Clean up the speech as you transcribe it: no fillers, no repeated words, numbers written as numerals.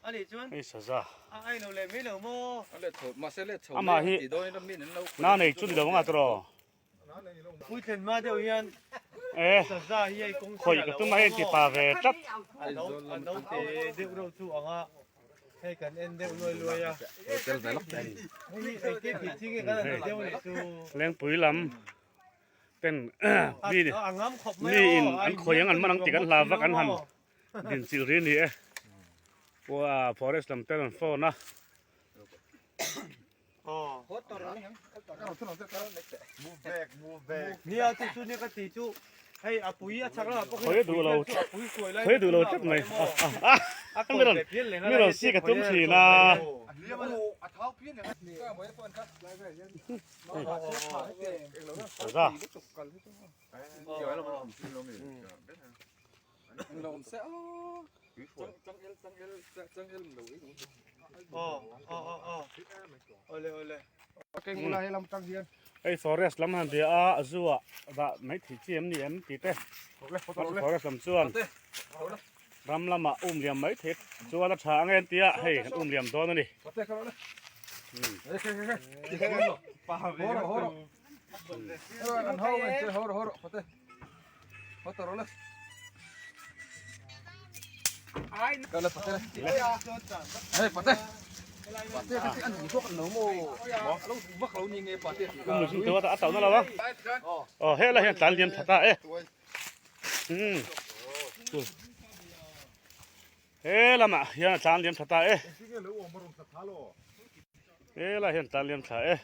Hei saza. Amah hi na nei chu ni lo anga tawh. E khawih ka tum a hei ti pa ve tlat. Lengpui lam ten mi mi in an khawih ang an man ang tih kan hlau vak an han din chilh ri a ni e. Pua forest lam ten an phone a. Khawi duh lo khawi duh lo tlat mai a mi rawn mi rawn si ka tum thin a. Za. Hei forest lam han bia a zu ah dah mai thei chi em ni em tih te forest lam chuan ram lamah um liam mai thei chuan a tha ang em tia hei kan um liam dawn a ni. A tauh na lo a aw helai hian tlan liam tha ta e he lamah hian a tlan liam tha ta e helai hian tlan liam tha e.